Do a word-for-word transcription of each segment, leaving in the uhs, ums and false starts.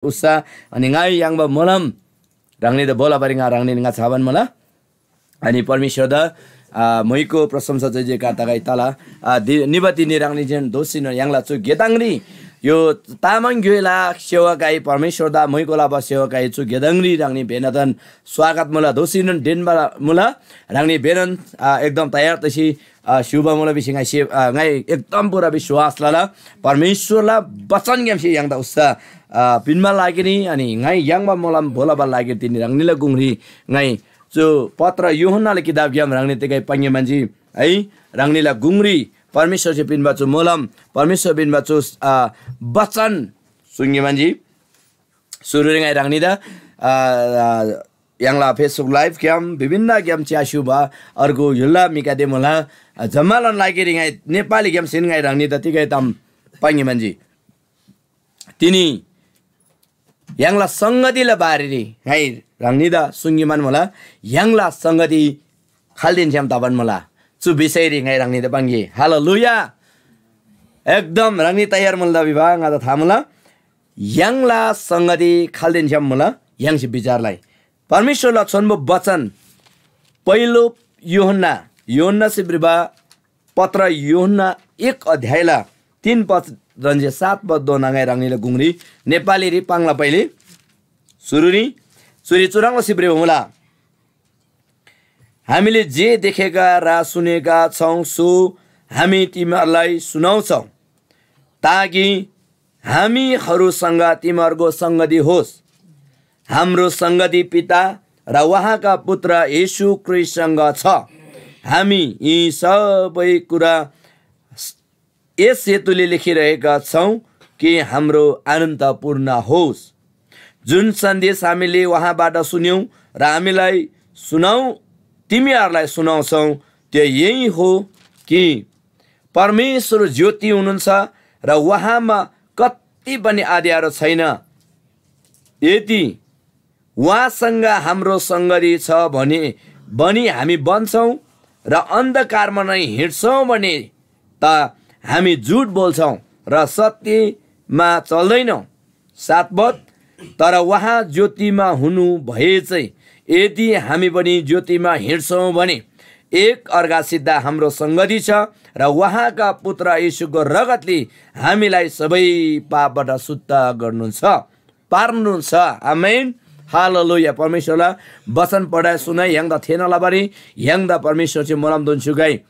उस्‍सा, अनि ङाइ याङ्बा मोलम ह्राङनीदा बोलाबारी ङा ह्राङनी ङा छाबान मुला। अनि परमेश्‍वरदा आ, म्‍हुइको प्रशंसा जय जयकार तगै तला। आ, दि- निबा तिनी ह्राङनी जेन दोषीन य्‍हाङला चु गेदाङरी यो तामाङ ग्‍योइला सेवकाई परमेश्‍वरदा म्‍हुइको लाबा सेवकाई चु गेदाङरी ह्राङनी भेनादन स्वागत मुला, दोषीनन डेनबा मुला। ह्राङनी भेनन आ, एकदम तयार तसी आ, स्‍युबा मुला भिसी ङाइ से- आ, ङाइ एकदम पुरा विश्‍वास लला। परमेश्‍वरला बचनग्‍यामसे य्‍हाङदा उस्‍सा आ, पिन्‍बा लागिरी अनि ङाइ याङ्बा मोलम भोलबा लागिरी तिनी ह्राङनीला गुङरी ङाइ चु पत्र यूहन्‍नाला किताबग्‍याम ह्राङनी तिगै पाङ्‌गे म्‍हन्‍जी है। ह्राङनीला गुङरी परमेश्‍वरसे पिन्‍बा चु मोलम, परमेश्‍वर पिन्‍बा चु आ, बचन सुङ्‌गे म्‍हन्‍जी। सुरुरी ङाइ ह्राङनीदा आ, आ, य्‍हाङला Facebook live ग्‍याम विभिन्न ग्‍याम च्‍यास्‍युबा अर्गु य्‍हुलला म्‍हिगदे मुला। जम्‍मालान लागिरी ङाइ नेपालीग्‍यामसेन ङाइ ह्राङनीदा तिगै ताम पाङ्‌गे म्‍हन्‍जी। तिनी य्‍हाङला संगतिला बारेरी ङाइ ह्राङनीदा सुङ्‌गे म्‍हन्‍मुला। य्‍हाङला संगति खाल्‍देन छ्‌याम तबान मुला। चु विषयरी ङाइ ह्राङनीदा पाङ्‌गे। हालेलुया। एकदम ह्राङनी तयार मुला भिबा ङादा था मुला। य्‍हाङला संगति खाल्‍देन छ्‌याम मुला, य्‍हाङसे विचार लइ। परमेश्‍वरला छोन्‍बो बचन पहिलो यूहन्‍ना, यूहन्‍नासे भ्रिबा पत्र यूहन्‍ना एक अध्यायला तीन पदहेन्‍से सात पदधोना ङाइ ह्राङनीला गुङरी नेपालीरी पाङ्ला पहिले। सुरुरी चुरी चुह्रङ् लसी भ्रिबा मुला, हामीले जे देखेका र सुनेका छौँ, सो हामी तिमीहरूलाई सुनाउँछौँ, ताकि हामीहरूसँग तिमीहरूको सङ्गति होस्। हाम्रो सङ्गति पिता र उहाँका पुत्र येशू ख्रीष्‍टसँग छ। हामी यी सबै कुरा यस हेतुले लेखिरहेका छौँ कि हाम्रो आनन्द पूर्ण होस्। जुन सन्देश हामीले उहाँबाट सुन्यौँ र हामीलाई सुनाउ तिमीहरूलाई सुनाउँछौँ, त्यो यही हो कि परमेश्वर ज्योति हुनुहुन्छ र उहाँमा कति पनि अँध्यारो छैन। यदि उहाँसँग हाम्रो सङ्गति छ भने, भनी हामी बन्छौँ र अन्धकारमा नै हिँड्छौँ भने त हामी झुट बोल्छौँ र सत्यमा चल्दैनौँ। सात पद, तर उहाँ ज्योतिमा हुनु भए चाहिँ यदि हामी पनि ज्योतिमा हिँड्छौँ भने एक अर्कासित हाम्रो सङ्गति छ र उहाँका पुत्र येशूको रगतले हामीलाई सबै पापबाट शुद्ध गर्नुहुन्छ, पार्नुहुन्छ। आमेन। हालेलुया। परमेश्‍वरला वचन पढाइ सुनाइ य्‍हाङदा थेःना लबारी य्‍हाङदा परमेश्‍वरसे मोलम दोन्‍स्‍युगै।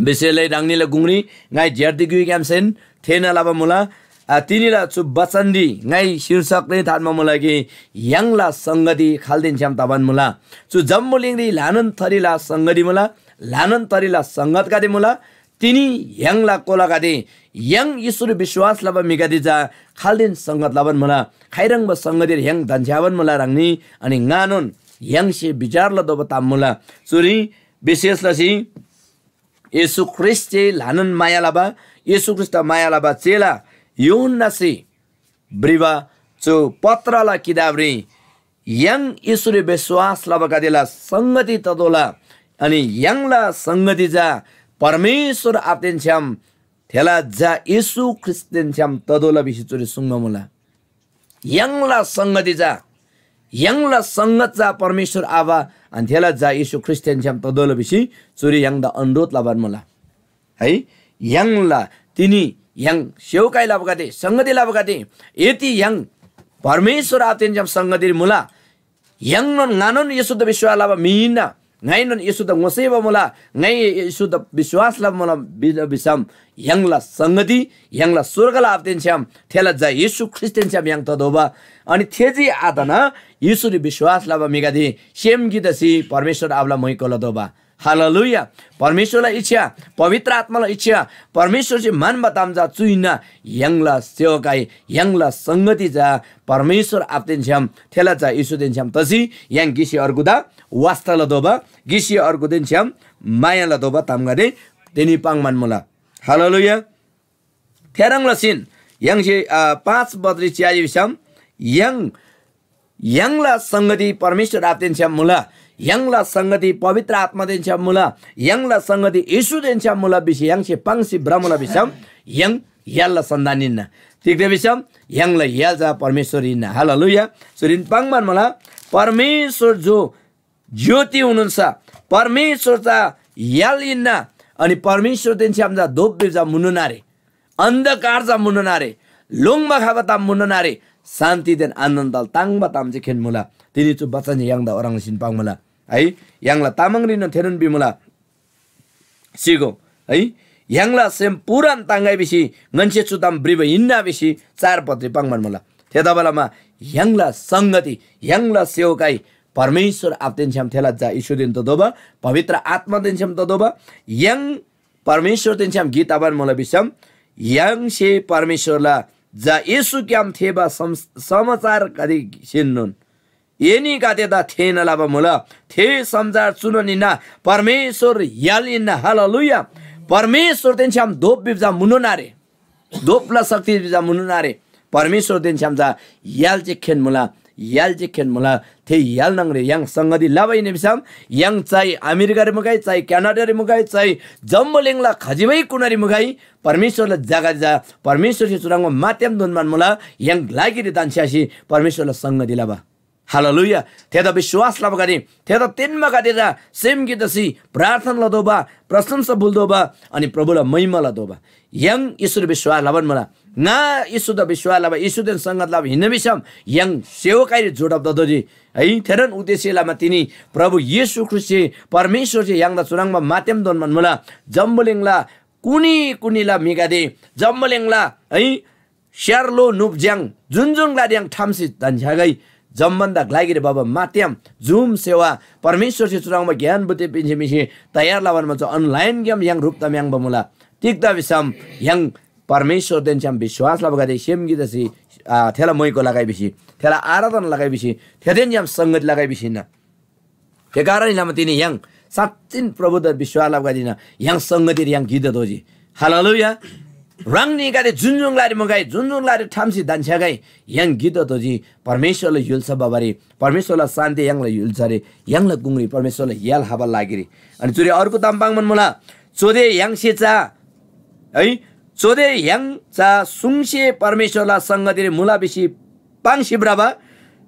विशेषलै ह्राङनीला गुङरी ङाइ ज्‍यार्ती ग्‍युइग्‍यामसेन थेःना लबा मुला। आ, तिनीला चु बचनरी ङाइ शीर्षकरी थान्‍बा मुला कि य्‍हाङला संगति खाल्‍देन छ्‌याम तबान मुला। चु जम्‍बुलिङरी ल्‍हानान थरीला संगति मुला, ल्‍हानान थरीला संगतगदे मुला। तिनी य्‍हाङला कोलागदे, य्‍हाङ येशूरी विश्‍वास लबा म्‍हिगदे चा खाल्‍देन संगत लबान मुला। खाइह्रङ्‌बा संगतिरी य्‍हाङ धन्‍छ्‌याबान मुला ह्राङनी, अनि ङानोन य्‍हाङसे विचार लतोःबा ताम मुला। चुरी विशेष लसी येशू ख्रीष्‍टसे ल्‍हानान माया लबा, येशू ख्रीष्‍टदा माया लबा चेला यूहन्‍नासे भ्रिबा चु पत्रला किताबरी य्‍हाङ येशूरी विश्‍वास लबागदेला संगति ततोःला, अनि य्‍हाङला संगति चा परमेश्‍वर आबादेन छ्‌याम, थेला झा येशू ख्रीष्‍टदेन छ्‌याम ततोःला भिसी चुरी सुङ्बा मुला। य्‍हाङला संगति चा, य्‍हाङला संगत चा परमेश्‍वर आबा, अनि थेला झा येशू ख्रीष्‍टदेन छ्‌याम ततोःला भिसी चुरी य्‍हाङदा अनुरोध लबान मुला। है, य्‍हाङला तिनी य्‍हाङ सेवकाई लबागदे, संगति लबागदे, यदि य्‍हाङ परमेश्‍वर आबादेन छ्‌याम संगतिरी मुला, य्‍हाङनोन ङानोन येशूदा विश्‍वास लबा म्‍हि हिन्‍ना, ङाइनोन येशूदा ङोसेबा मुला, ङाइ येशूदा विश्‍वास लबा मुला भि-, भिसम य्‍हाङला संगति य्‍हाङला स्‍वर्गला आबादेन छ्‌याम, थेला झा येशू ख्रीष्‍टदेन छ्‌याम य्‍हाङ ततोःबा। अनि थे जे आतना येशूरी विश्‍वास लबा म्‍हिगदे सेम गिक तसी परमेश्‍वर आबाला म्‍हुइको लतोःबा। हालेलुया। परमेश्‍वरला इच्छा, पवित्र आत्‍माला इच्छा, परमेश्‍वरसे म्‍हन्‍बा ताम चा चु हिन्‍ना, य्‍हाङला सेवकाई, य्‍हाङला संगति चा परमेश्‍वर आबादेन छ्‌याम, थेला झा येशूदेन छ्‌याम तसी य्‍हाङ गिसे अर्गुदा वास्‍ता लतोःबा, गिसे अर्गुदेन छ्‌याम माया लतोःबा तामगदे तेनी पाङ्‌मान मुला। हालेलुया। थेह्रङ् लसीन य्‍हाङसे, अ, पाँच पदरी च्‍याजी भिसम य्‍हाङ, य्‍हाङला संगति परमेश्‍वर आबादेन छ्‌याम मुला, य्‍हाङला संगति पवित्र आत्‍मादेन छ्‌याम मुला, य्‍हाङला संगति येशूदेन छ्‌याम मुला भिसी य्‍हाङसे पाङ्सी भ्रमुला भिसम य्‍हाङ य्‍हालला सन्‍तान हिन्‍ना। तिग्‍दा भिसम य्‍हाङला य्‍हाल चा परमेश्‍वर हिन्‍ना। हालेलुया। चुरीन पाङ्‌बान मुला, परमेश्‍वर जो ज्योति हुनुहुन्छ, परमेश्‍वर चा य्‍हाल हिन्‍ना, अनि परमेश्‍वरदेन छ्‌याम चा धोप भिब चा मुनोन आरे, अन्धकार चा मुनोन आरे, लोङ्‌बा खबा ताम मुनोन आरे, शान्‍तिदेन आनन्‍द ताङ्‍बा ताम जे खेन मुला। तिनी चु बचन य्‍हाङदा ओह्रङ्सीन पाङ्‌मुला। है, य्‍हाङला तामाङरीन थेनोन भिमुला, सिगो, है, य्‍हाङला सेम पुरान ताङ्‍गै भिसी ङन्‍से चु ताम भ्रिबा हिन्‍ना भिसी चार पत्री पाङ्‌बान मुला। थेतबालमा य्‍हाङला संगति, य्‍हाङला सेवकाई परमेश्‍वर आबादेन छ्‌याम थेला झा येशूदेन ततोःबा, पवित्र आत्‍मादेन छ्‌याम ततोःबा, य्‍हाङ परमेश्‍वरदेन छ्‌याम गिक तबान मुला भिसम, य्‍हाङसे परमेश्‍वरला झा येशूग्‍याम थेःबा सम-, समाचारगदेसेनोन एनीगदेदा थेःना लबा मुला। थे समाचार चुनोन हिन्‍ना, परमेश्‍वर य्‍हाल हिन्‍ना। हालेलुया। परमेश्‍वरदेन छ्‌याम धोप भिब चा मुनोन आरे, धोपला शक्ति भिब चा मुनोन आरे। परमेश्‍वरदेन छ्‌याम चा य्‍हाल जे खेन मुला, य्‍हाल जे खेन मुला। थे य्‍हाल न्‍हङरी य्‍हाङ संगति लबा हिन्‍ना भिसम, य्‍हाङ चाइ अमेरिकारी मुगै, चाइ क्यानाडारी मुगै, चाइ जम्‍बुलिङला खजिबै कुनारी मुगै, परमेश्‍वरला जगत चा परमेश्‍वरसे चुह्रङ्बा माध्यम दोन्‍बान मुला, य्‍हाङ लागिरी धन्‍छ्‌यासी परमेश्‍वरला संगति लबा। हालेलुया। थेदा विश्‍वास लबागदे, थेदा तेन्‍बागदे चा सेम गिक तसी प्रार्थना लतोःबा, प्रशंसा बुल्‍तोःबा, अनि प्रभुला महिमा लतोःबा। य्‍हाङ येशूरी विश्‍वास लबान मुला। ङा येशूदा विश्‍वास लबा, येशूदेन संगत लबा हिन्‍ना भिसम य्‍हाङ सेवकाईरी जोडब ततोःजी। है, थेनोन उद्देश्य लमा तिनी प्रभु येशू ख्रीष्‍टसे, परमेश्‍वरसे य्‍हाङदा चुह्रङ्बा माध्यम दोन्‍बान मुला। जम्‍बुलिङला कुनी कुनीला म्‍हिगदे, जम्‍बुलिङला, है, स्‍यार्लो नुप्‍ज्‍याङ जुन जुन ग्‍लारी य्‍हाङ ठाम्‍सी धन्‍छ्‌यागै, जम्‍बन्‍दा ग्‍लागिरी भबा माध्यम जुम सेवा, परमेश्‍वरसे चुह्रङ्बा ज्ञान बुद्धि पिन्‍सी म्‍हिसे तयार लबान मन्‍छु अनलाइनग्‍याम य्‍हाङ ह्रुप तम्‍याङ्बा मुला। तिग्‍दा भिसम य्‍हाङ परमेश्‍वरदेन छ्‌याम विश्‍वास लबागदे सेम गिक तसी, आ, थेला मोइको लगै भिसी, थेला आराधना लगै भिसी, थेदेन छ्‌याम संगति लगै भिसी हिन्‍ना। थे कारण लमा तिनी य्‍हाङ साँच्‍चिन प्रभुदा विश्‍वास लबागदेन य्‍हाङ संगतिरी य्‍हाङ गिक ततोःजी। हालेलुया। ह्राङनीगदे जुन जुन ग्‍लारी मुगै, जुन जुन ग्‍लारी ठाम्‍सी धन्‍छ्‌यागै, य्‍हाङ गिक ततोःजी। परमेश्‍वरला य्‍हुल्‍सा भबारी, परमेश्‍वरला शान्‍ति य्‍हाङला य्‍हुल्‍सारी, य्‍हाङला गुङरी परमेश्‍वरला य्‍हाल खबा लागिरी। अनि चुरी अर्को ताम पाङ्‌बान मुला, चुदे य्‍हाङसे चा, है, चुदे य्‍हाङ चा सुङसे परमेश्‍वरला संगतिरी मुला भिसी पाङ्सी भ्रबा,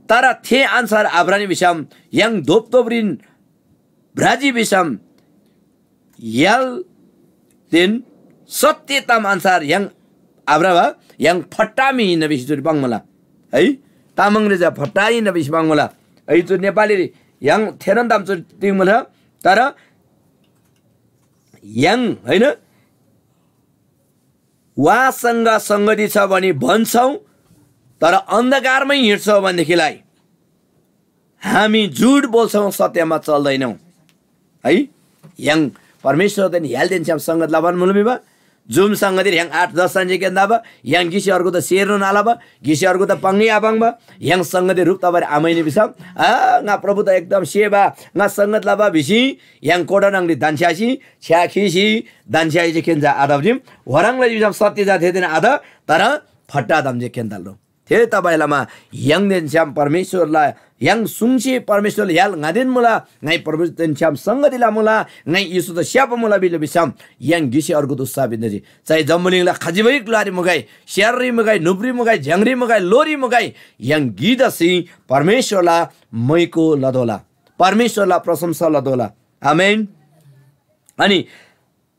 तर थे अन्‍छार आभ्रनी भिसम य्‍हाङ धोपधोपरीन भ्रजी भिसम य्‍हालदेन सत्‍य ताम अन्‍छार य्‍हाङ आभ्रबा, य्‍हाङ फट्टा म्‍हि हिन्‍ना भिसी चुरी पाङ्‌मुला। है, तामाङरी चा फट्टा हिन्‍ना भिसी पाङ्‌मुला। है, चु नेपालीरी य्‍हाङ थेनोन ताम चुरी तिङ्‌मुला, तर य्‍हाङ, होइन, वाससँग संगति छ भनी भन्छौँ, तर अन्धकारमै हिँड्छौँ भनेदेखिलाई हामी झुट बोल्छौँ, सत्यमा चल्दैनौँ। है, य्‍हाङ परमेश्‍वरदेन य्‍हालदेन छ्‌याम संगत लबान मुला भिबा, जुम संगतिरी य्‍हाङ आठ दस जन जे केन्‍दाबा, य्‍हाङ गिसे अर्गुदा सेर्नोन आलबा, गिसे अर्गुदा पाङ्‌गे आपाङ्बा, य्‍हाङ संगति ह्रुप तबारी आमैनी भिसम, आ, ङा प्रभुदा एकदम सेबा, ङा संगत लबा भिसी य्‍हाङ कोठा न्‍हङरी धन्‍छ्‌यासी, छ्‌या खीसी, धन्‍छ्‌यासी खेन्‍जा आतब दिम। वरङला भिसम सत्य जा थेदेन आत, तर फट्टा ताम जे खेन्‍तल्‍लो। थे तबाइलमा य्‍हाङदेन छ्‌याम परमेश्‍वरला, य्‍हाङ सुङसे परमेश्‍वरला य्‍हाल ङादेन मुला, ङाइ परमेश्‍वरदेन छ्‌याम संगति लमुला, ङाइ येशूदा स्‍याप्‍बा मुला भिला भिसम य्‍हाङ गिसे अर्गुदा उत्साह पिन्‍तोःजी। चाहे जम्‍बुलिङला खजिबै ग्‍लारी मुगै, स्‍याररी मुगै, न्‍हुपरी मुगै, झ्‍याङरी मुगै, लोरी मुगै, य्‍हाङ गिक तसी परमेश्‍वरला मैको लतोःला, परमेश्‍वरला प्रशंसा लतोःला। आमेन। अनि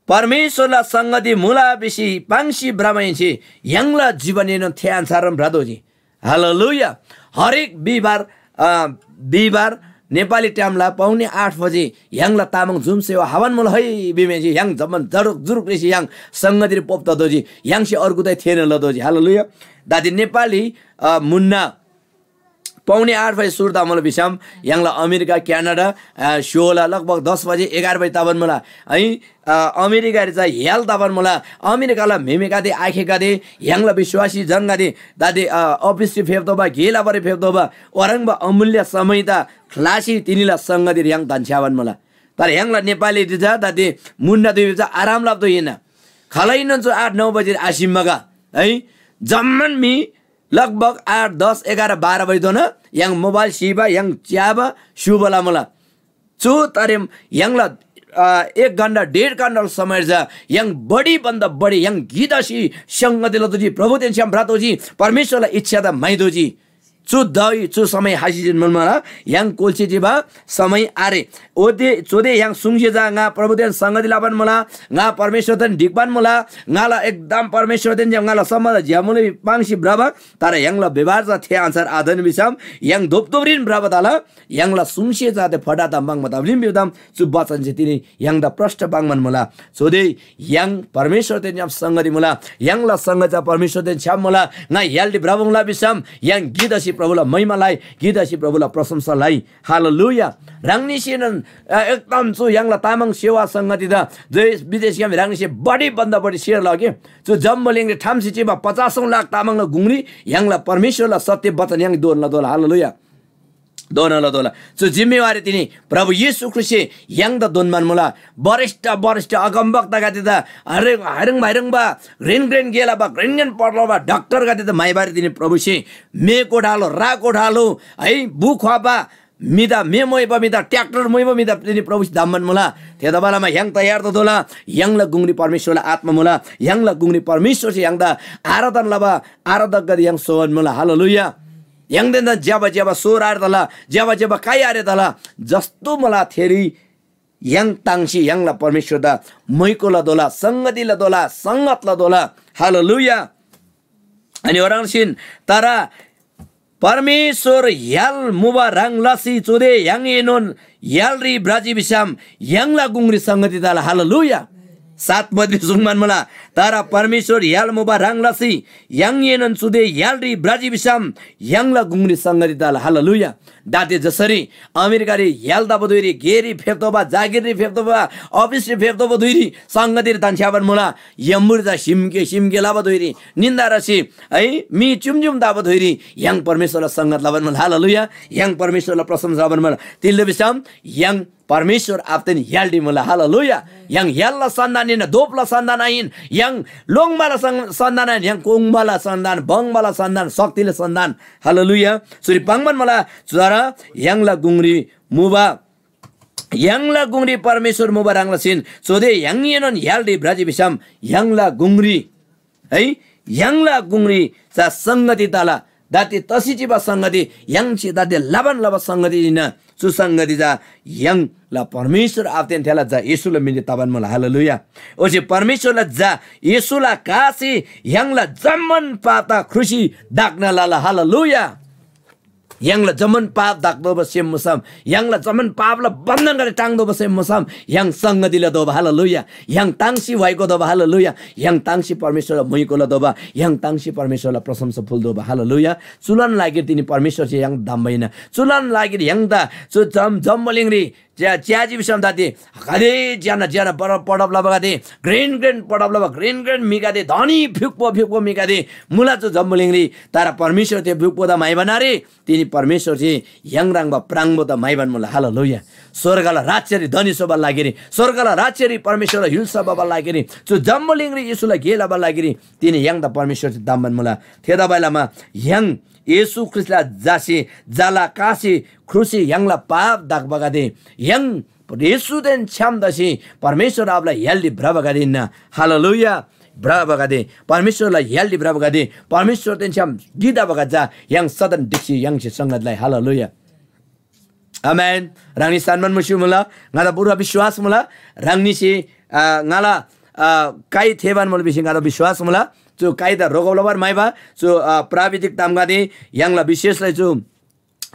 परमेश्‍वरला संगति मुला भिसी पाङ्सी भ्रमाहेन्‍से य्‍हाङला जीवनएनोन थे अन्‍छारनोन भ्रतोःजी। हालेलुया। हरेक बिहिबार, अ, बिहिबार नेपाली टाइमला पाउने आठ बजे य्‍हाङला तामाङ जुम सेवा हबान मुला है भिमाहेन्‍से य्‍हाङ जम्‍मान जरुक जुरुक रेसी य्‍हाङ संगतिरी पोप ततोःजी। य्‍हाङसे अर्गुदाइ थेःना लतोःजी। हालेलुया। दादी नेपाली, अ, मुन्‍ना पाउने आठ बजे सुरु तमुला भिसम य्‍हाङला अमेरिका, क्यानाडा, अ, स्‍योला लगभग दस बजे, एघार बजे तबान मुला। है, अ, अमेरिकारी चा य्‍हाल तबान मुला। अमेरिकाला म्‍हेमेगदे, आखेगदे, य्‍हाङला विश्‍वासी जनगदे, दादी, अ, अफिसरी फेप्‍तोःबा, गे लबारी फेप्‍तोःबा, ओह्रङ्बा अमूल्य समय त ख्‍लासी तिनीला संगतिरी य्‍हाङ धन्‍छ्‌याबान मुला। तर य्‍हाङला नेपाली चा दादी मुन्‍ना दुइ बजे आराम लप्‍दो हिन्‍ना। खालैनोन चु आठ नौ बजे आसिम्‍मगा, है, जम्‍मान म्‍हि लगभग आठ, दस, एघार, बाह्र बजेधोना य्‍हाङ मोबाइल सिबा, य्‍हाङ च्‍याबा, स्‍युबा लमुला। चु तारेम य्‍हाङला अ, एक घण्टा, डेढ घण्टा समय चा य्‍हाङ बढी भन्दा बढी य्‍हाङ गिक तसी संगति लतोःजी, प्रभुदेन छ्‌याम भ्रतोःजी, परमेश्‍वरला इच्छा ता म्‍हाइतोःजी। चु दइ, चु समय हासी जिन्‍बान मुला, य्‍हाङ कोल्‍सी चिबा समय आरे। ओदे, चुदे य्‍हाङ सुङसे चा ङा प्रभुदेन संगति लबान मुला, ङा परमेश्‍वरदेन ढिक्‍बान मुला, ङाला एकदम परमेश्‍वरदेन छ्‌याम ङाला सम्‍बन्‍ध ज्‍या मुला पाङ्सी भ्रबा, तर य्‍हाङला व्यवहार चा थे अन्‍छार आतन भिसम य्‍हाङ धोपधोपरीन भ्रबा तला। य्‍हाङला सुङसे चा ते फटा ताम पाङ्बा तबरीम भिबा ताम चु बचनसे तिनी य्‍हाङदा प्रष्‍ट पाङ्‌बान मुला। चुदे य्‍हाङ परमेश्‍वरदेन छ्‌याम संगति मुला, य्‍हाङला संगति चा परमेश्‍वरदेन छ्‌याम मुला। ङा य्‍हालरी भ्रबा मुला भिसम य्‍हाङ गिक तसी प्रभुला महिमा लइ, गिक तसी प्रभुला प्रशंसा लइ। हालेलुया। ह्राङनीसेनन, अ, एकदम चु य्‍हाङला तामाङ सेवा संगतिदा देश विदेशग्‍याम ह्राङनीसे बढी भन्दा बढी share लउ कि। चु जम्‍बुलिङरी ठाम्‍सी चिबा पचासौँ लाख तामाङला गुङरी य्‍हाङला परमेश्‍वरला सत्य वचन य्‍हाङ दोर्न तोःला। हालेलुया। दोर्न लतोःला। चु जिम्‍मेवारी तिनी प्रभु येशू ख्रीष्‍टसे य्‍हाङदा दोन्‍बान मुला। वरिष्ठ, वरिष्ठ अगमवक्तागदेदा, हरेक, हरेक, हरेकबा घ्रेन घ्रेन गे लबा, घ्रेन घ्रेन पढ लबा डाक्‍टरगदेदा म्‍हाइबारी तिनी प्रभुसे मे कोठालो, रा कोठालो, है, बु ख्‍वाबा म्‍हिदा, मे मोइबा म्‍हिदा, ट्र्याक्टर मोइबा म्‍हिदा तिनी प्रभुसे धम्‍बान मुला। थेतबालमा य्‍हाङ तयार ततोःला। य्‍हाङला गुङरी परमेश्‍वरला आत्‍मा मुला। य्‍हाङला गुङरी परमेश्‍वरसे य्‍हाङदा आराधना लबा आराधकगदे य्‍हाङ स्‍होबान मुला। हालेलुया। य्‍हाङदेन ज्‍यबा ज्‍यबा सोर आरे तला, ज्‍यबा ज्‍यबा काइ आरे तला, जस्तो मुला थेरी य्‍हाङ ताङ्सी य्‍हाङला परमेश्‍वरदा मैको लतोःला, संगति लतोःला, संगत लतोःला। हालेलुया। अनि ओह्रङ्सीन तर परमेश्‍वर य्‍हाल मुबा ह्रङ् लसी चुदे य्‍हाङएनोन य्‍हालरी भ्रजी भिसम य्‍हाङला गुङरी संगति तला। हालेलुया। सात पदरी सुङ्बान मुला, तर परमेश्‍वर य्‍हाल मुबा ह्रङ् लसी य्‍हाङएनोन चुदे य्‍हालरी भ्रजी भिसम य्‍हाङला गुङरी संगति तला। हालेलुया। दाते जसरी अमेरिकारी य्‍हाल तबा धुइरी, गेरी फेप्‍तोःबा, जागिररी फेप्‍तोःबा, अफिसरी फेप्‍तोःबा धुइरी संगतिरी धन्‍छ्‌याबान मुला। यम्‍बुरी चा सिमके सिमके लबा धुइरी, निन्‍दा रसी है, मी चुमचुम तबा धुइरी य्‍हाङ परमेश्‍वरला संगत लबान मुला। हालेलुया। य्‍हाङ परमेश्‍वरला प्रशंसा लबान मुला। तिग्‍दा भिसम य्‍हाङ परमेश्‍वर आबादेन य्‍हालरी मुला। हालेलुया। य्‍हाङ य्‍हालला सन्‍तान हिन्‍ना, दोपला सन्‍तान आहिन। य्‍हाङ लोङ्बाला सं-, सन्‍तान आहिन। य्‍हाङ कोङ्बाला सन्‍तान, बङ्बाला सन्‍तान, शक्तिला सन्‍तान। हालेलुया। चुरी पाङ्‌बान मुला, चुदरा य्‍हाङला गुङरी मुबा, य्‍हाङला गुङरी परमेश्‍वर मुबा ह्रङ् लसीन चुदे य्‍हाङएनोन य्‍हालरी भ्रजी भिसम य्‍हाङला गुङरी है, य्‍हाङला गुङरी चा संगति तला। दाते तसी चिबा संगति य्‍हाङसे दाते लबान लबा संगति हिन्‍ना। चु संगति चा य्‍हाङला परमेश्‍वर आबादेन थेला झा येशूला मिनरी तबान मुला। हालेलुया। ओच्‍छे परमेश्‍वरला झा येशूला कासे य्‍हाङला जम्‍मान पापदा ख्रुसी ढाक्‍ना लला। हालेलुया। य्‍हाङला जम्‍मान पाप ढाक्‍तोःबा सेम मुसम, य्‍हाङला जम्‍मान पापला बन्‍धनगदे टाङ्तोःबा सेम मुसम, य्‍हाङ संगति लतोःबा। हालेलुया। य्‍हाङ ताङ्सी व्‍हाइको तोःबा। हालेलुया। य्‍हाङ ताङ्सी परमेश्‍वरला मुइको लतोःबा। य्‍हाङ ताङ्सी परमेश्‍वरला प्रशंसा फुल्‍तोःबा। हालेलुया। चुलान लागिर तिनी परमेश्‍वरसे य्‍हाङ धम्‍बा हिन्‍ना। चुलान लागिर य्‍हाङदा चु जम-, जम्‍बुलिङरी च्या-, च्याजी भिसम दाते गाते ज्‍याना ज्‍याना पढब, पढब लबागदे, घ्रेन घ्रेन पढब लबा, घ्रेन घ्रेन म्‍हिगदे, धनी फ्‍युक्‍पो फ्‍युक्‍पो म्‍हिगदे मुला चु जम्‍बुलिङरी। तर परमेश्‍वर थे फ्‍युक्‍पोदा म्‍हाइबा नारे, तिनी परमेश्‍वरसे य्‍हाङ ह्रङ्‌बा प्राङबोदा म्‍हाइबान मुला। हालेलुया। स्‍वर्गला राज्‍यरी धनी स्‍होबाला लागिरी, स्‍वर्गला राज्‍यरी परमेश्‍वरला य्‍हुल्‍सा भबाला लागिरी, चु जम्‍बुलिङरी येशूला गे लबाला लागिरी तिनी य्‍हाङदा परमेश्‍वरसे धम्‍बान मुला। थेतबासेलमा य्‍हाङ येशू ख्रीष्‍टला झासे, झाला कासे, ख्रुसी य्‍हाङला पाप ढाक्‍बागदे, य्‍हाङ येशूदेन छ्‌याम तसी परमेश्‍वर आबाला य्‍हालरी भ्रबागदे हिन्‍ना। हालेलुया। भ्रबागदे, परमेश्‍वरला य्‍हालरी भ्रबागदे, परमेश्‍वरदेन छ्‌याम गिक तबागदे चा य्‍हाङ सदन ढिक्‍सी य्‍हाङसे संगत लइ। हालेलुया। आमेन। ह्राङनी सानमान मुस्‍यु मुला, ङादा पूरा विश्‍वास मुला, ह्राङनीसे, आ, ङाला, आ, काइ थेःबान मुला भिसी ङादा विश्‍वास मुला। चु काइदा रोगौ लबार म्‍हाइबा, चु, आ, प्राविधिक तामगदे य्‍हाङला विशेषलाई चु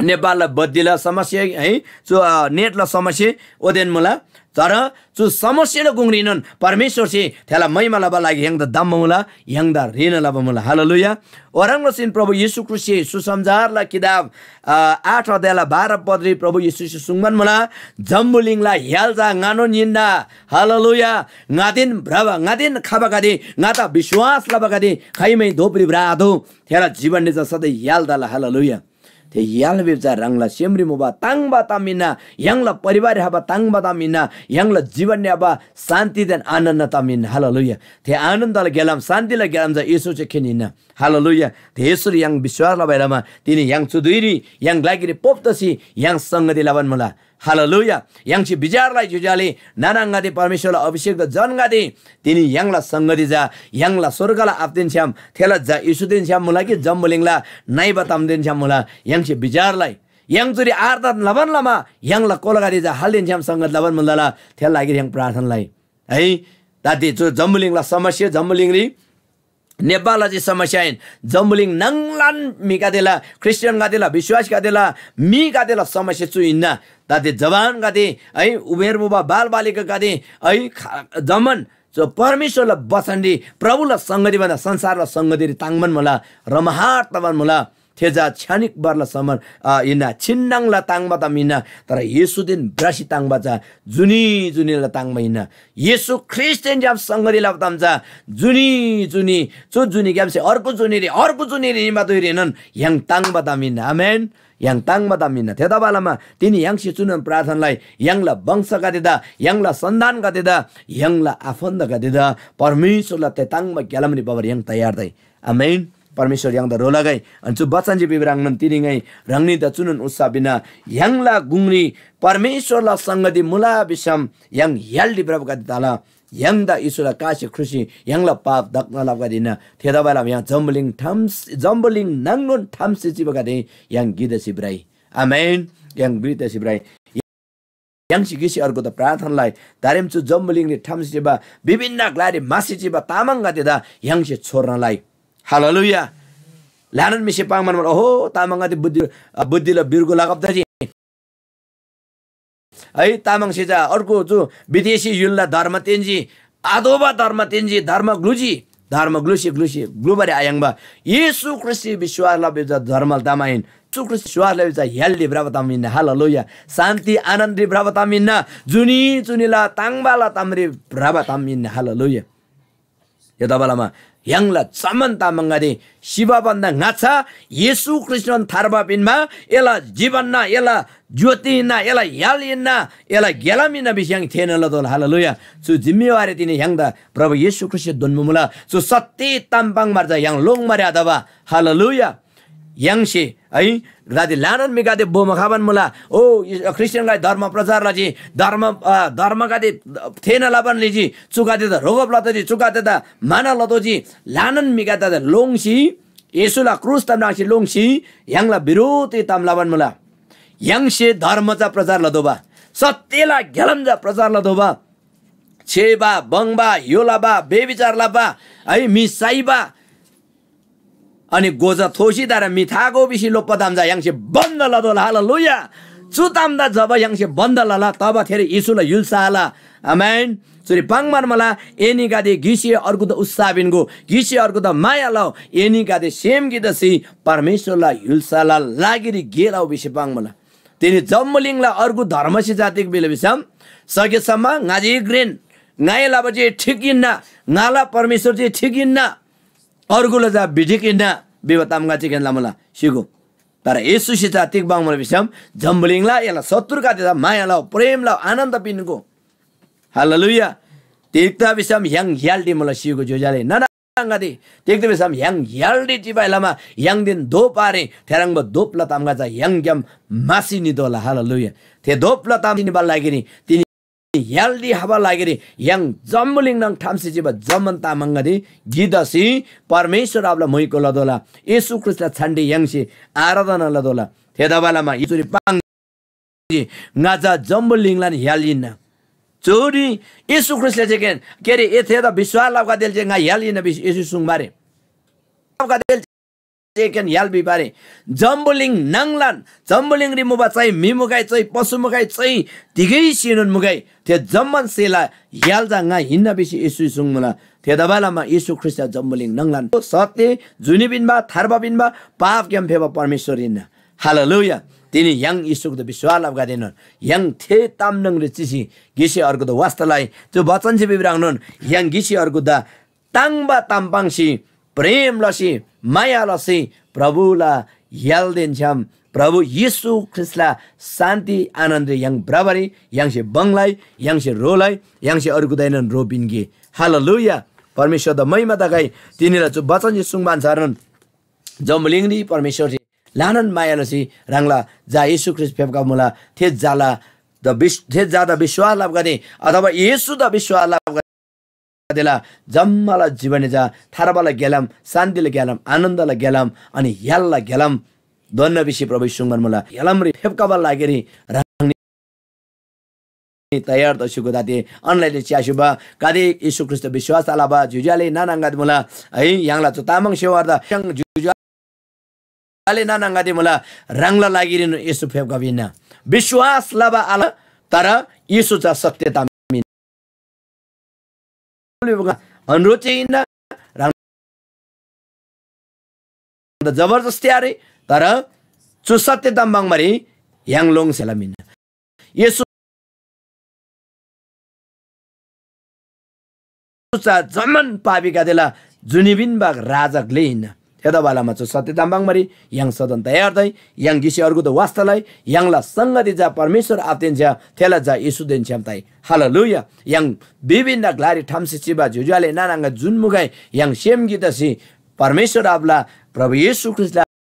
नेपालला बत्तीला समस्या है, चु, आ, नेटला समस्या ओदेन मुला। तर चु समस्याला गुङरीनोन परमेश्‍वरसे थेला महिमा लबा लागि य्‍हाङदा धम्‍बा मुला, य्‍हाङदा ह्रीना लबा मुला। हालेलुया। ओह्रङ् लसीन प्रभु येशू ख्रीष्‍टसे सुसमाचारला किताब, अ, आठ अध्यायला बाह्र पदरी प्रभु येशूसे सुङ्बान मुला, "जम्‍बुलिङला य्‍हाल चा ङानोन हिन्‍ना।" हालेलुया। ङादेन भ्रबा, ङादेन खबागदे, ङादा विश्‍वास लबागदे खाइमै धोपरी भ्रआतोः। थेला जीवनले चा सधैँ य्‍हाल तला। हालेलुया। थे य्‍हाल भिबा चा ह्राङला सेमरी मुबा ताङ्बा ताम हिन्‍ना, य्‍हाङला परिवाररी खबा ताङ्बा ताम हिन्‍ना, य्‍हाङला जीवनरी खबा शान्‍तिदेन आनन्‍द ताम हिन्‍ना। हालेलुया। थे आनन्‍दला गेलाम, शान्‍तिला गेलाम चा येशू चा खेन हिन्‍ना। हालेलुया। थे येशूरी य्‍हाङ विश्‍वास लबासे लमा तिनी य्‍हाङ चु धुइरी य्‍हाङ लागिरी पोप तसी य्‍हाङ संगति लबान मुला। हालेलुया। य्‍हाङसे बिचार लइ ज्‍योज्‍यो आले नाना आङागदे, परमेश्‍वरला अभिषेकला जनगदे, तिनी य्‍हाङला संगति चा य्‍हाङला स्‍वर्गला आबादेन छ्‌याम, थेला झा येशूदेन छ्‌याम मुला कि जम्‍बुलिङला नइबा तामदेन छ्‌याम मुला? य्‍हाङसे बिचार लइ। य्‍हाङ चुरी आराधना लबान लमा य्‍हाङला कोलागदे चा हालदेन छ्‌याम संगत लबान मुला, थेला लागिरी य्‍हाङ प्रार्थना लइ। है, दादी, चु जम्‍बुलिङला समस्या, जम्‍बुलिङरी नेपालला जे समस्या आहिन, जम्‍बुलिङ नाङलान म्‍हिगदेला, ख्रिस्टियनगदेला, विश्वासीगदेला, म्‍हिगदेला समस्या चु हिन्‍ना। दादी, जवानगदे है, उमेर मुबा बालबालिकागदे है, खा-, जम्‍मान जो परमेश्‍वरला वचनरी, प्रभुला संगति भन्‍दा संसारला संगतिरी ताङ्बान मुला, रमाहार तबान मुला। थे चा क्षणिक भरला समर, अ, हिन्‍ना, छिन्‍नङला ताङ्बा ताम हिन्‍ना, तर येशूदेन भ्रसी ताङ्बा चा जुनी जुनीला ताङ्बा हिन्‍ना। येशू ख्रीष्‍टदेन छ्‌याम संगति लबा ताम चा जुनी जुनी, चु जुनीग्‍यामसे अर्को जुनीरी, अर्को जुनीरी निमा धुइरीनोन य्‍हाङ ताङ्बा ताम हिन्‍ना। आमेन। य्‍हाङ ताङ्बा ताम हिन्‍ना। थेतबालमा तिनी य्‍हाङसे चुनोन प्रार्थना लइ, य्‍हाङला वंशगदेदा, य्‍हाङला सन्‍तानगदेदा, य्‍हाङला आफन्‍तगदेदा परमेश्‍वरला थे ताङ्बा ग्‍यालामरी भबारी य्‍हाङ तयार तइ। आमेन। परमेश्‍वर य्‍हाङदा ह्रो लगै। अनि चु बचन जे भिबा ह्रङ्नोन तिनी ङाइ ह्राङनीदा चुनोन उत्साह पिन्‍ना, य्‍हाङला गुङरी परमेश्‍वरला संगति मुला भिसम य्‍हाङ य्‍हालरी भ्रबागदे तला। य्‍हाङदा येशूला कासे ख्रुसी य्‍हाङला पाप दक्‍ना लबागदे हिन्‍ना। थेतबासेलमा य्‍हाङ जम्‍बुलिङ ठाम, जम्‍बुलिङ नाङनोन ठामसे चिबागदे य्‍हाङ गिक तसी भ्रइ। आमेन। य्‍हाङ गिक तसी भ्रइ। य्‍हाङसे गिकसे अर्गुदा प्रार्थना लइ। दारेम चु जम्‍बुलिङरी ठामसे चिबा, विभिन्न ग्‍लारी म्‍हासी चिबा तामाङगदेदा य्‍हाङसे छोर्ना लइ। हालेलुया। ल्‍हानान म्‍हिसे पाङ्‌मान, ओहो, तामाङगदे बुद्धि, बुद्धिला बिर्गु लगब तजी। है, तामाङसे चा अर्को चु विदेशी य्‍हुलला धर्म तेन्‍जी, आतोःबा धर्म तेन्‍जी, धर्म ग्‍लुजी, धर्म ग्‍लुसी ग्‍लुसी ग्‍लुबारी आयाङ्बा येशू ख्रीष्‍टरी विश्‍वास लबा चा धर्मला ताम आहिन। येशू ख्रीष्‍ट विश्‍वास लबा चा य्‍हालरी भ्रबा ताम हिन्‍ना। हालेलुया। शान्‍ति आनन्दरी भ्रबा ताम हिन्‍ना। जुनी जुनीला ताङ्बाला तामरी भ्रबा ताम हिन्‍ना। हालेलुया। थेतबालमा य्‍हाङला जम्‍मान तामाङगदे सिबा भन्‍दा ङाच्‍छा येशू ख्रीष्‍टनोन थार्बा पिन्‍मा, एला जीवन हिन्‍ना, एला ज्‍योति हिन्‍ना, एला य्‍हाल हिन्‍ना, एला ग्‍यालाम हिन्‍ना भिसी य्‍हाङ थेःना लतोःला। हालेलुया। चु जिम्‍मेवारी तिनी य्‍हाङदा प्रभु येशू ख्रीष्‍टसे दोन्‍बो मुला। चु सत्‍य ताम पाङ्‌बार चा य्‍हाङ लोङ्‌बारी आतबा। हालेलुया। य्‍हाङसे है, दादी ल्‍हानान म्‍हिगदे बोमो खबान मुला। ओ, ख्रीष्‍टियनगदे धर्म प्रचार लजी, धर्म, अ, धर्मगदे थेःना लबान निजी, चुगदेदा रोगब लतोःजी, चुगदेदा माना लतोःजी। ल्‍हानान म्‍हिगदेदा लोङ्सी, येशूला क्रुसदा म्राङ्सी लोङ्सी य्‍हाङला बिरोधरी ताम लबान मुला। य्‍हाङसे धर्म चा प्रचार लतोःबा, सत्‍यला ग्‍यालाम चा प्रचार लतोःबा। छेबा, बङ्बा, य्‍हो लबा, बेबिचार लबा, है, म्‍हि साइबा, अनि गोजा थोसी तर म्‍हि थागो भिसी लोप्‍बा ताम चा य्‍हाङसे बन्‍द लतोःला। हालेलुया। चु तामदा जब य्‍हाङसे बन्‍द लला, तब थेरी येशूला य्‍हुल्‍सा आल। आमेन। चुरी पाङ्‌बान मुला, एनीगदे गिसे अर्गुदा उत्साह पिन्‍गो, गिसे अर्गुदा माया लउ। एनीगदे सेम गिक तसी परमेश्‍वरला य्‍हुल्‍साला लागिरी गे लउ भिसी पाङ्‌मुला। तिनी जम्‍बुलिङला अर्गु धर्मसे चा तिग भिला भिसम, सकेसम्म ङाजी घ्रेन, ङाइ लबा जे ठिक हिन्‍ना, ङाला परमेश्‍वर जे ठिक हिन्‍ना, अर्गुला चा बिठिक हिन्‍ना भिबा ताम ङाच्‍छिगेन लमुला, स्‍य्‍हूगो। तर येशूसे चा तिग पाङ्‌मुला भिसम, जम्‍बुलिङला एला शत्रुगदेदा माया लउ, प्रेम लउ, आनन्द पिन्‍गो। हालेलुया। तिग्‍दा भिसम य्‍हाङ य्‍हालरी मुला, स्‍य्‍हूगो ज्‍योज्‍यो आले नाना आङागदे। तिग्‍दा भिसम य्‍हाङ य्‍हालरी चिबासे लमा य्‍हाङदेन दोप आरे, थेह्रङ्बा दोपला ताम ङाच्‍छा य्‍हाङग्‍याम म्‍हासी नितोःला। हालेलुया। थे दोपला ताम निबाला लागिरी तिनी य्‍हालरी खबा लागिरी य्‍हाङ जम्‍बुलिङ नाङ ठामसे चिबा जम्‍मान तामाङगदे गिक तसी परमेश्‍वर आबाला म्‍हुइको लतोःला। येशू ख्रीष्‍टला छानरी य्‍हाङसे आराधना लतोःला। थेतबासेलमा येशूरी पाङ्जी, ङा चा जम्‍बुलिङलान य्‍हाल हिन्‍ना। चुरी येशू ख्रीष्‍टले जे के, के अरे, ए थेदा विश्‍वास लबागदेले जे ङा य्‍हाल हिन्‍ना भिसी येशू सुङ्बा आरे। जेकेन य्‍हाल भिबा आरे। जम्‍बुलिङ नाङलान, जम्‍बुलिङरी मुबा चै म्‍हि मुगै, चै पशु मुगै, चै तिगै स्‍हेनोन मुगै, थे जम्‍मान स्‍हेला य्‍हाल चा ङा हिन्‍ना भिसी येशूसे सुङ्मुला। थेतबासेलमा येशू ख्रीष्‍ट चा जम्‍बुलिङ नाङलान सत्‍य, जुनी पिन्‍बा, थार्बा पिन्‍बा, पापग्‍याम फेबा परमेश्‍वर हिन्‍ना। हालेलुया। तिनी य्‍हाङ येशूदा विश्‍वास लबागदेएनोन य्‍हाङ थे ताम न्‍हङरी चिसी गिसे अर्गुदा वास्‍ता लइ। चु बचनसे भिबा ह्रङ्नोन य्‍हाङ गिसे अर्गुदा ताङ्‍बा ताम पाङ्सी, प्रेम लसी, माया लसी, प्रभुला य्‍हालदेन छ्‌याम प्रभु येशू ख्रीष्‍टला शान्‍ति आनन्‍दरी य्‍हाङ भ्रबारी य्‍हाङसे बङ्‌गै, य्‍हाङसे ह्रो लइ, य्‍हाङसे अर्गुदाएनोन ह्रो पिन्‍गे। हालेलुया। परमेश्‍वरदा महिमा तगै। तिनीला चु बचनसे सुङ्बा अन्‍छारनोन जम्‍बुलिङरी परमेश्‍वरसे ल्‍हानान माया लसी ह्राङला झा येशू ख्रीष्‍ट फेप्‍खबा मुला। थे झाला द विश-, थे जादा विश्वास लबागदे अथवा येशूदा विश्वास लबागदेला जम्‍माला जीवनरी चा थार्बाला ग्‍यालाम, शान्‍तिला ग्‍यालाम, आनन्दला ग्‍यालाम, अनि य्‍हालला ग्‍यालाम दोन्‍ना भिसी प्रभु सुङ्बान मुला। ग्‍यालामरी फेप्‍खबा लागिरी ह्राङनी तयार तसी कुदा ते अनलाइनले च्‍यास्‍युबा गाते येशू ख्रीष्‍ट विश्‍वास आलबा ज्‍योज्‍यो आले नाना आङागदे मुला है। य्‍हाङला चु तामाङ सेवार्दा य्‍हाङ ज्‍योज्‍यो आले नाना आङागदे मुला, ह्राङला लागिरीन येशू फेप्‍खबा हिन्‍ना। विश्‍वास लबा आल, तर येशू चा सत्‍य ताम हिन्‍ना। अनुरोध चाहिँ हिन्‍ना, ह्राङदा जबरजस्ती आरे, तर चु सत्‍य ताम पाङ्‌बारी य्‍हाङ लोङ्सेला हिन्‍ना। येशू चा जम्‍मान पापीगदेला जुनी पिन्‍बा राजा ग्‍ले हिन्‍ना। थेतबालमा चु सत्‍य ताम पाङ्‌बारी य्‍हाङ सदन तयार तइ। य्‍हाङ गिसे अर्गुदा वास्‍ता लइ। य्‍हाङला संगति चा परमेश्‍वर आबादेन छ्‌या, थेला झा येशूदेन छ्‌याम तइ। हालेलुया। य्‍हाङ विभिन्न ग्‍लारी ठम्‍सी चिबा ज्‍योज्‍यो आले नाना आङा जुन मुगै य्‍हाङ सेम गिक तसी परमेश्‍वर आबाला प्रभु येशू ख्रीष्‍टला